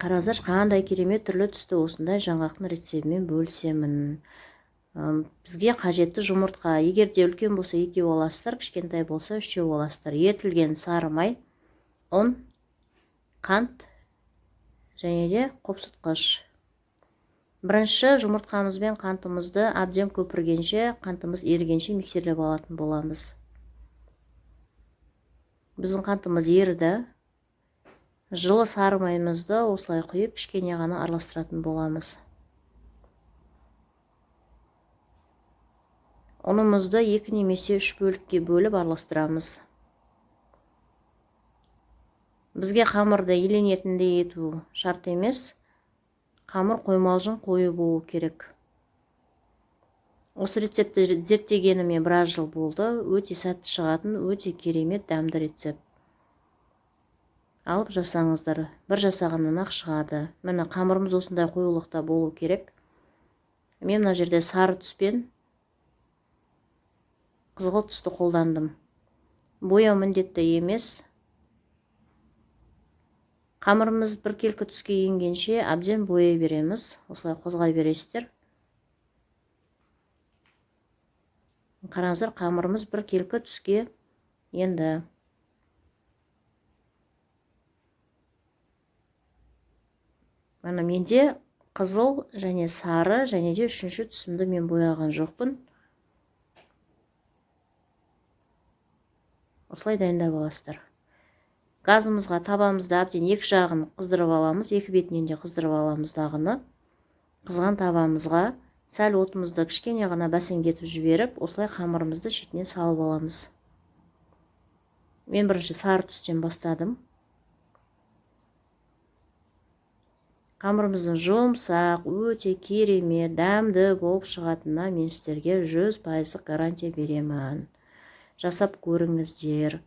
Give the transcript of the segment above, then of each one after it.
Қараңыздаршы, қандай керемет түрлі түсті осындай жаңғақтың рецептімен бөлісемін. Бізге қажетті жұмыртқа, егер де үлкен болса 2 аласыздар, кішкентай болса 3 аласыздар. Ерітілген сары май, ұн, қант және де қопсытқыш. Бірінші жұмыртқамыз бен қантымызды әбден көпіргенше, қантымыз ерігенше миксерлеп алатын боламыз. Біздің қантымыз еріді. Жылы сары майымызды осылай құйып, кішкене ғана араластыратын боламыз. Ұнымызды 2 немесе 3 бөлікке бөліп араластырамыз. Бізге қамырды еленетіндей ету шарт емес. Қамыр қоймалжың қою болу керек. Осы рецептті зерттегеніме біраз жыл болды. Өте сәтті шығатын, өте керемет дәмді рецепт. Алып жасаңыздар, бір жасағаннан ақ шығады. Міне, қамырымыз осындай қоюлықта болу керек. Мен мына жерде сары түспен қызғылт түсті қолдандым. Бояу міндетті емес. Қамырымыз біркелкі түске енгенше әбден бояй береміз. Осылай қозғай бересіздер. Қараңыздар, қамырымыз біркелкі түске енді. Міне, менде қызыл және сары және де үшінші түсімді мен бояған жоқпын. Осылай дайындап аласыздар. Газымызға табамызды әбден екі жағын қыздырып аламыз, екі бетінен де қыздырып аламыз дағыны. Қызған табамызға сәл отымызды кішкене ғана бәсеңдетіп жіберіп, осылай қамырымызды шетінен салып аламыз. Мен бірінші сары түстен бастадым. Қамырымыздың жұмсақ, өте керемет, дәмді болып шығатынына мен сіздерге 100% гарантия беремін. Жасап көріңіздер.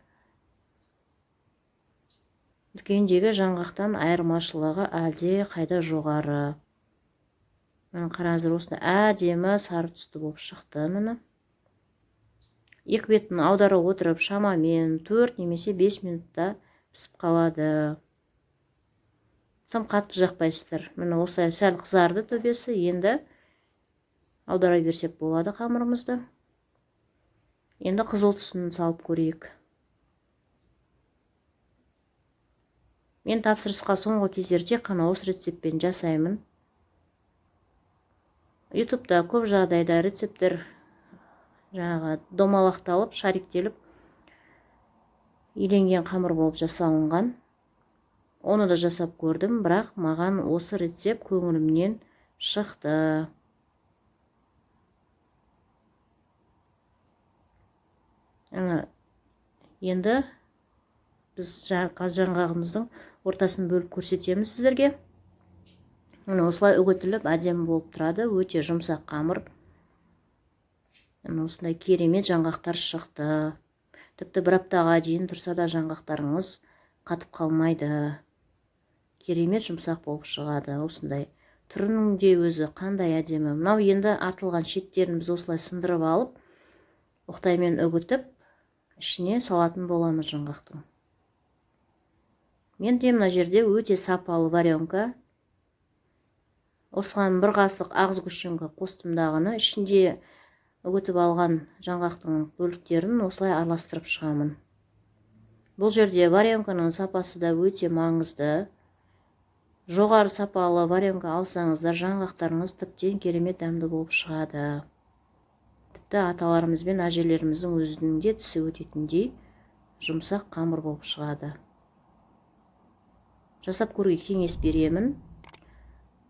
Дүкендегі жаңғақтан айырмашылығы әлде қайда жоғары. Міне, қараңыздар, осындай әдемі сары түсті болып шықты. Міне, екі бетін аудара отырып шамамен 4 немесе 5 минутта пісіп қалады. Тым қатты жақпайсыздар. Міне, осылай сәл қызарды төбесі, енді аудара берсек болады қамырымызды. Енді қызыл түсін салып көрейік. Мен тапсырысқа соңғы кездері тек қана осы рецептпен жасаймын. Ютубта көп жағдайда рецепттер жаңағы домалақталып, шариктеліп, иленген қамыр болып жасалынған. Оны да жасап көрдім, бірақ маған осы рецепт көңілімнен шықты. Енді біз жаңғағымыздың ортасын бөліп көрсетеміз сіздерге. Міне, осылай үгітіліп әдемі болып тұрады, өте жұмсақ қамыр. Міне, осындай керемет жаңғақтар шықты. Тіпті бір аптаға дейін тұрса да жаңғақтарыңыз қатып қалмайды. Керемет жұмсақ болып шығады. Осындай түрінің де өзі қандай әдемі. Мынау енді артылған шеттерін біз осылай сындырып алып, оқтаймен үгітіп, ішіне салатын боламыз жаңғақтың. Менде мына жерде өте сапалы варенка. Осыған бір қасық ақ сгущенка қостым дағыны. Ішінде үгітіп алған жаңғақтың бөліктерін осылай араластырып шығамын. Бұл жерде варенканың сапасы да өте маңызды. Жоғары сапалы варенка алсаңыздар, жаңғақтарыңыз тіптен керемет дәмді болып шығады. Тіпті аталарымыз бен әжелеріміздің өзінің де тісі өтетіндей жұмсақ қамыр болып шығады. Жасап көруге кеңес беремін.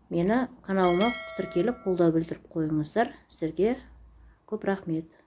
Мені каналыма тіркеліп қолдау білдіріп қойыңыздар. Сіздерге көп рахмет.